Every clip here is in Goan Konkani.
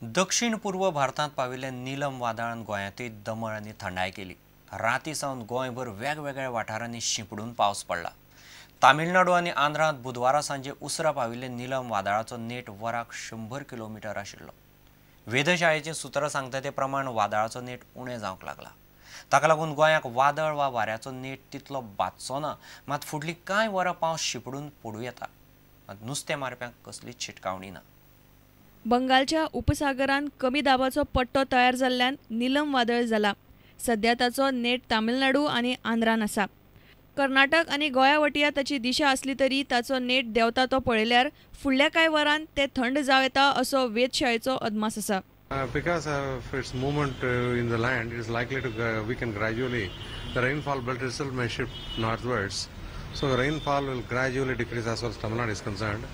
दक्षिण पूर्व भारतांत पाविल्ले नीलम वादळान गोंयांतय दमळ आनी थंडाय केली. राती सावन गोंयभर वेगवेगळ्या वाठारांनी शिंपडून पावस पडला. तामिळनाडू आनी आंध्रांत बुधवारा सांजे उसरा पाविल्ले नीलम वादळाचो नेट वराक 100 किलोमिटर आशिल्लो. वेधशाळेचीं सुत्रां सांगता ते प्रमाण वादळाचो नेट उणें जावंक लागला. ताका लागून गोंयाक वादळ वा वाऱ्याचो नेट तितलो बादचो ना, मात फुडलीं कांय वरां पावस शिंपडून पडूं येता. मात नुस्तें मारप्यांक कसलीच शिटकावणी ना. बंगालच्या उपसागरान कमी दाबाचो पट्टो तयार जाल्ल्यान नीलम वादळ जाला. सध्या ताचो नेट तामिळनाडू आनी आंध्रान आसा. कर्नाटक आनी गोंया वटया ताची दिशा आसली तरी ताचो नेट देंवता तो पळयल्यार फुडल्या कांय वरांत ते थंड जावं येता असो वेधशाळेचो अदमास आसा. Because of its movement in the land, it is likely to weaken gradually. The rainfall belt itself may shift northwards, so the rainfall will gradually decrease as far as Tamil Nadu is concerned.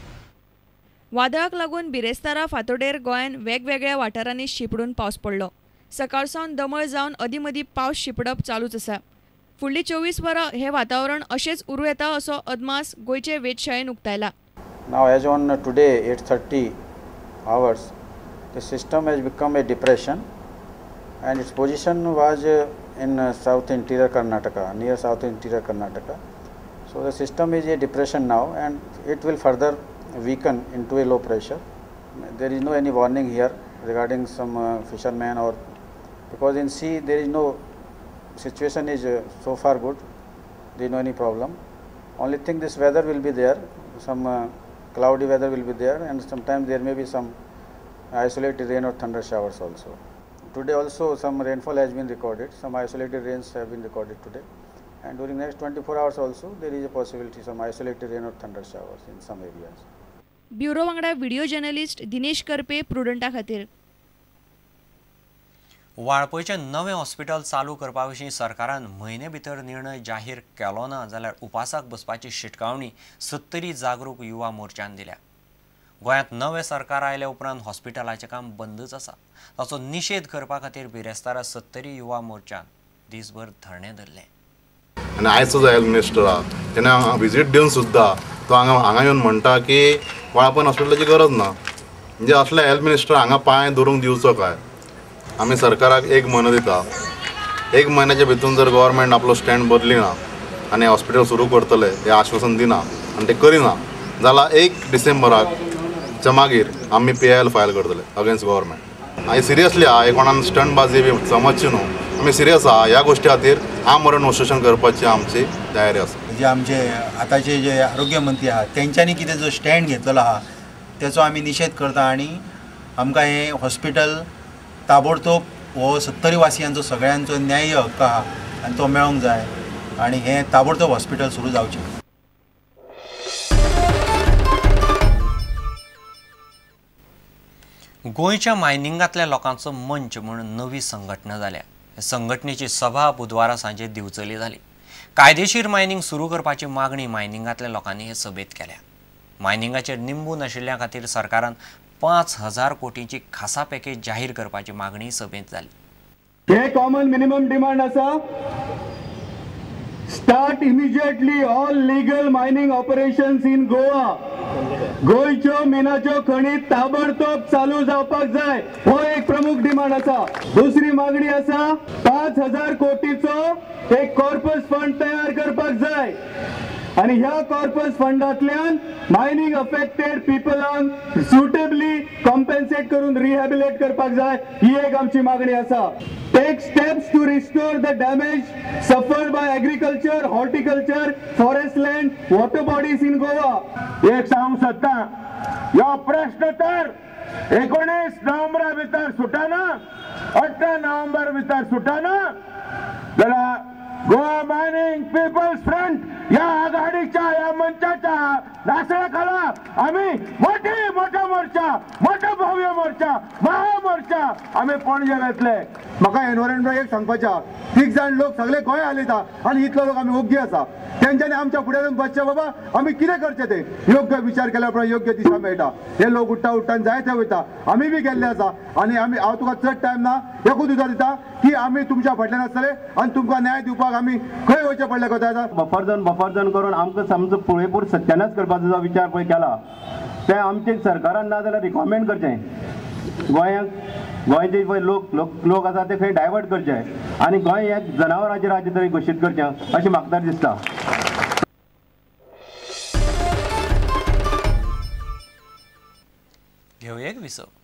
वादळाक लागून बिरेस्तारा फांतोडेर गोंयांत वेगवेगळ्या वाठारांनी शिंपडून पावस पडलो. सकाळ सावन दमळ जावन अदींमदीं पावस शिंपडप चालूच आसा. फुडलीं 24 वरां हें वातावरण अशेंच उरूं येता असो अदमास गोंयचे वेधशाळेन उक्तायला. Now as on today 8:30 hours, the system has become a depression and its position was in south interior Karnataka, near south interior Karnataka. So the system is a depression now and it will further weaken into a low pressure. There is no any warning here regarding some fishermen or because in sea there is no situation is so far good, there is no any problem. Only thing this weather will be there, some cloudy weather will be there and sometimes there may be some isolated rain or thunder showers also. Today also some rainfall has been recorded, some isolated rains have been recorded today, and during next 24 hours also there is a possibility some isolated rain or thunder showers in some areas. Bureau वांगडा व्हिडिओ जर्नलिस्ट दिनेश करपे, प्रुडंटा खातीर. वाळपयचें नवें हॉस्पिटल चालू करपा विशीं सरकारान म्हयने भितर निर्णय जाहीर केलो ना जाल्यार उपासाक बसपाची शिटकावणी सत्तरी जागरूक युवा मोर्चान दिल्या. गोंयांत नवें सरकार आयल्या उपरांत हॉस्पिटलाचें काम बंदच आसा. ताचो निशेध करपा खातीर बिरेस्तारा सत्तरी युवा मोर्चान दिसभर धरणें धरलें. आनी आयचो जो हेल्थ मिनिस्टर आहा तेणें हांगा विजीट दिवन सुद्दां तो हांगा हांगा येवन म्हणटा की वाळपय हॉस्पिटलाची गरज ना. म्हणजे असले हेल्थ मिनिस्टर हांगा पांय धरूंक दिवचो काय? आमी सरकाराक एक म्हयनो दिता, एक म्हयन्याच्या भितून जर गव्हर्मेंट आपलो स्टँड बदली ना आनी हॉस्पिटल सुरू करतले हें आश्वासन दिना आनी तें करिना जाल्यार 1 डिसेंबराक च्या मागीर आमी PIL file करतले अगेन्स्ट गव्हर्मेंट. आनी सिरियसली आहा, हे कोणान स्टंटबाजी बी समजची न्हू, आमी सिरियस आहा. ह्या गोश्टी खातीर आमरण उपोशण करपाची आमची तयारी आसा. जे आमचे आतांचे जे आरोग्य मंत्री आहा तेंच्यांनी कितें जो स्टँड घेतलेलो आहा तेचो आमी निशेध करता आनी आमकां हें हॉस्पिटल ताबडतोब हो सत्तरी वासियांचो सगळ्यांचो न्याय्य हक्क आहा आनी तो मेळोंक जाय आनी हें ताबडतोब हॉस्पिटल सुरू जावचें. गोंयच्या मायनिंगांतल्या लोकांचो मंच म्हूण नवी संघटना जाल्या. संघटनेची सभा बुधवारा सांजे दिवचली जाली. कायदेशीर मायनिंग सुरू करपाची मागणी मायनिंगांतल्या लोकांनी हे सभेत केल्या. मायनिंगाचेर निंबून आशिल्ल्या खातीर सरकारान 5,000 कोटींची खासा पॅकेज जाहीर करपाची मागणी सभेंत जाली. हे कॉमन मिनिमम डिमांड आसा, start immediately all legal mining operations in Goa. गोंयच्यो मिनाच्यो खणी ताबडतोब चालू जावपाक जाय, हो एक प्रमुख डिमांड आसा. दुसरी मागणी आसा, 5,000 कोटीचो एक कॉर्पस फंड तयार करपाक जाय आनी ह्या कॉर्पस फंडांतल्यान मायनिंग अफेक्टेड पिपलांक सुटेबली कॉम्पेन्सेट करून रिहॅबिलेट करपाक जाय, ही एक आमची मागणी आसा. Take steps to restore the damage suffered by agriculture, horticulture, forest land, water bodies in Goa. एक सांगूंक सोदता, हो प्रश्न तर 19 नोव्हेंबरा भितर सुटना, 18 नोव्हेंबर भितर सुटना जाल्यार गोवा मायनिंग पीपल्स फ्रंट या आघाडीच्या या मंचाच्या नासळाखाला आम्ही मोठे मोठा मोर्चा, मोठा भव्य मोर्चा, महामोर्चा आम्ही पणजे घेतले. म्हाका एनवायरमेंटाक एक सांगपाचें आहा, 3 जाण लोक सगळे गोंय हालयता आनी इतलो लोक आमी ओग्गी आसा. तेंच्यांनी आमच्या फुड्यान बसचें बाबा आमी कितें करचें तें योग्य विचार केल्या उपरांत योग्य दिशा मेळटा. हे लोक उठ्ठा उठ्ठान जायते वयता, आमी बी गेल्ले आसा आनी आमी हांव तुका चड टायम ना एकूच उतर दिता की आमी तुमच्या फाटल्यान आसतले आनी तुमकां न्याय दिवपाक आमी खंय वयचें पडलें कोता. बफर झोन करून आमकां समज पुळेपूर सत्यानाश करपाचो जो विचार पळय केला ते आमचे सरकारान ना जाल्यार रिकॉमेंड करचें. गोंयांक गोंयचे पळय लोक लोक आसा ते खंय डायवर्ट करचे आनी गोंय एक जनावरांचें राज्य तरी घोशीत करचें अशें म्हाका तरी दिसता. घेवया एक विसव.